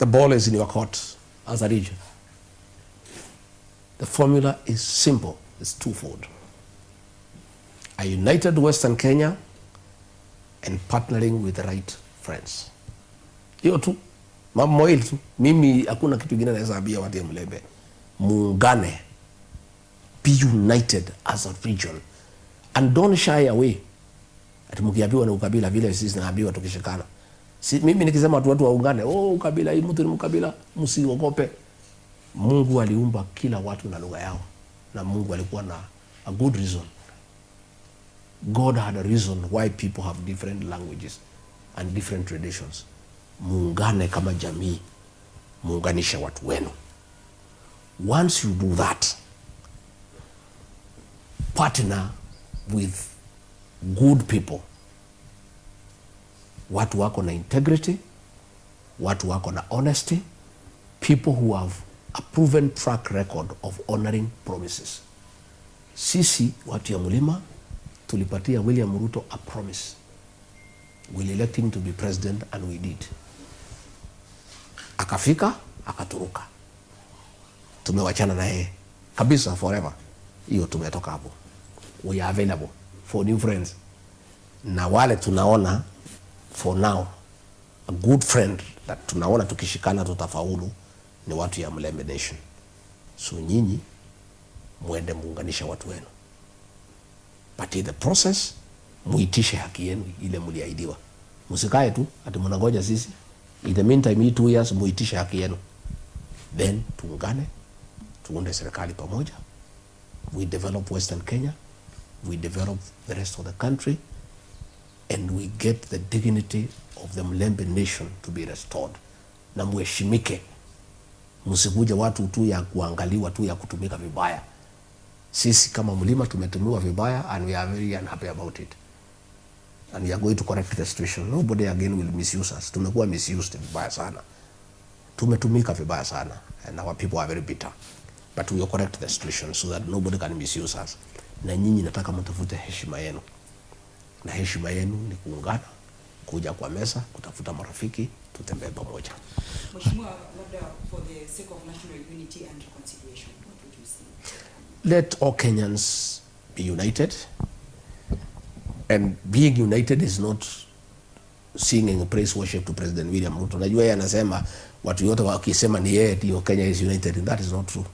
The ball is in your court as a region. The formula is simple, it's twofold. A united Western Kenya and partnering with the right friends. Hiyo tu, mambo mawili tu. Mimi hakuna kitu kingine naweza ambia watu ya Mulembe. Muungane, be united as a region and don't shy away. Ati mkiambiwa ni ukabila vile sisi naambiwa tukishikana. Si, mimi nikisema watu waungane, oh, ukabila hii mtu ni mkabila, msiogope. Mungu aliumba kila watu na lugha yao, na Mungu alikuwa na a good reason. God had a reason why people have different languages and different traditions. Muungane kama jamii, muunganishe watu wenu. Once you do that, partner with good people, watu wako na integrity, watu wako na honesty, people who have a proven track record of honoring promises. Sisi watu ya mlima tulipatia William Ruto a promise. We'll elect him to be president and we did. Akafika, akaturuka. Tumewachana na yeye kabisa forever. Hiyo tumetoka hapo. We are available for new friends. Na wale tunaona for now a good friend that tunaona tukishikana tutafaulu ni watu ya Mulembe Nation. So nyinyi muende muunganishe watu wenu, but in the process muitishe haki yenu ile mliahidiwa. Msikae tu ati mnangoja sisi. In the meantime, hii 2 years muitishe haki yenu, then tuungane, tuunde serikali pamoja, we develop Western Kenya, we develop the rest of the country and we get the dignity of the Mulembe nation to be restored, na muheshimike, msikuje watu tu ya kuangaliwa tu ya kutumika vibaya. Sisi kama mlima tumetumiwa vibaya and we are very unhappy about it and we are going to correct the situation. Nobody again will misuse us. Tumekuwa misused vibaya sana, tumetumika vibaya sana and our people are very bitter, but we will correct the situation so that nobody can misuse us. Na nyinyi nataka mtafute heshima yenu, na heshima yenu ni kuungana, kuja kwa meza, kutafuta marafiki, tutembee pamoja. Mheshimiwa, labda for the sake of national unity and reconciliation, what would you say? Let all Kenyans be united. And being united is not singing praise worship to President William Ruto. Najua yeye anasema watu yote wakisema ni yeye ndio Kenya is united. That is not true.